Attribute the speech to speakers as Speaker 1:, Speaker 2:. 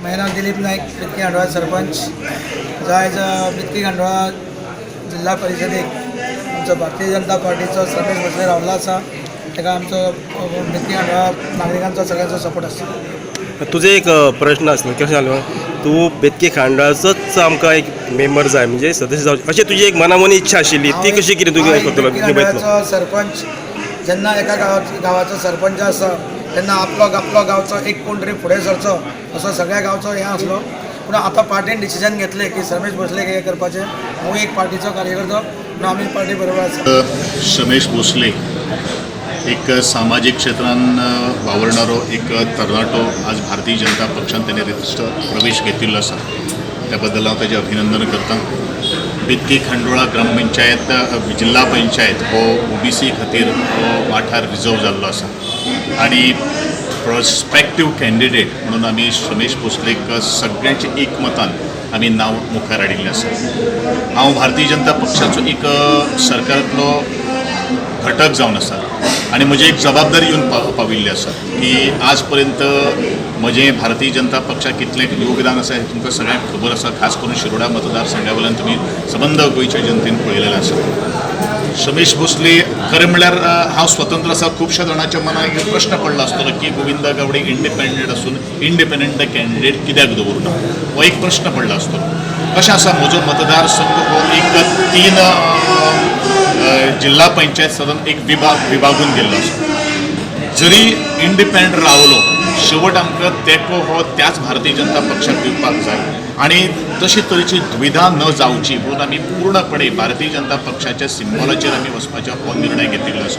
Speaker 1: माझे नाव दिलीप नाईक, बेतकी खांडोळा सरपंच. आयज बेतकी खांडोळा जिल्हा परिशदेक आमचो भारतीय जनता पार्टीचो रमेश भोसले रावलो आसा. ताका आमचो बेतकी खांडोळा नागरिकांचो सगळ्यांचो सपोर्ट आसा.
Speaker 2: तुजो एक प्रश्न आसलो, कशें जालो, तूं बेतकी खांडोळाचोच आमकां एक मेंबर जाय, म्हणजे सदस्य जावचे अशें तुजी एक मना मनी इच्छा आशिल्ली, ती कशी कितें तूं
Speaker 1: हांव एक
Speaker 2: करतलो,
Speaker 1: बेतकी
Speaker 2: निभायतलो?
Speaker 1: खांडोळाचो सरपंच. जेन्ना एका गांवाचो सरपंच आसा तेन्ना आपलो आपलो गांवचो एक कोण तरी फुडें सरचो असो सगळ्या गांवचो हें आसलो. पूण आतां पार्टीन डिसिजन घेतलें की रमेश भोसले हें करपाचें. हांव एक पार्टीचो कार्यकर्तो म्हणून आमी पार्टी बरोबर आसा.
Speaker 3: रमेश भोसले एक सामाजीक क्षेत्रान वावरणारो एक तरणाटो आज भारतीय जनता पक्षान तेणे रिक्त प्रवेश घेतिल्लो आसा, त्या बद्दल हांव ताजें अभिनंदन करता. बेतकी खांडोळा ग्रामपंचायत, जिल्हा पंचायत हो ओबीसी खातीर हो वाठार रिजर्व जाल्लो आसा आनी प्रोस्पेक्टीव कॅन्डिडेट म्हणून आमी रमेश भोसलेक सगळ्यांच्या एकमतान आमी नांव मुखार हाडिल्लें आसा. हांव भारतीय जनता पक्षाचो एक सरकारांतलो घटक जावन आसा आनी म्हजी एक जबाबदारी येवन पाविल्ली आसा की आज पर्यंत म्हजें भारतीय जनता पक्षाक कितलें योगदान आसा हें तुमकां सगळ्यांक खबर आसा. खास करून शिरोडा मतदारसंघा वयल्यान तुमी सबंद गोंयच्या जनतेन पळयलेलें आसा. रमेश भोसले खरें म्हणल्यार हांव स्वतंत्र आसा. खुबश्या जाणांच्या मनाक एक प्रश्न पडला आसतलो की गोविंद गावडे इंडिपेंडंट आसून इंडिपेंडंट कॅन्डिडेट कित्याक दवरना, हो एक प्रश्न पडला आसतलो. कशें आसा, म्हजो मतदारसंघ हो एक तीन जिल्हा पंचायत सदन एक विभाग विभागून गेल्लो आसा. जरी इंडिपेंडंट रावलो, शेवट आमकां तेंको हो त्याच भारतीय जनता पक्षाक दिवपाक जाय आनी तशी तरेची द्विधा न जावची म्हणून आमी पूर्णपणे भारतीय जनता पक्षाच्या सिंबॉलाचेर आमी वचपाचो हो निर्णय घेतिल्लो आसा.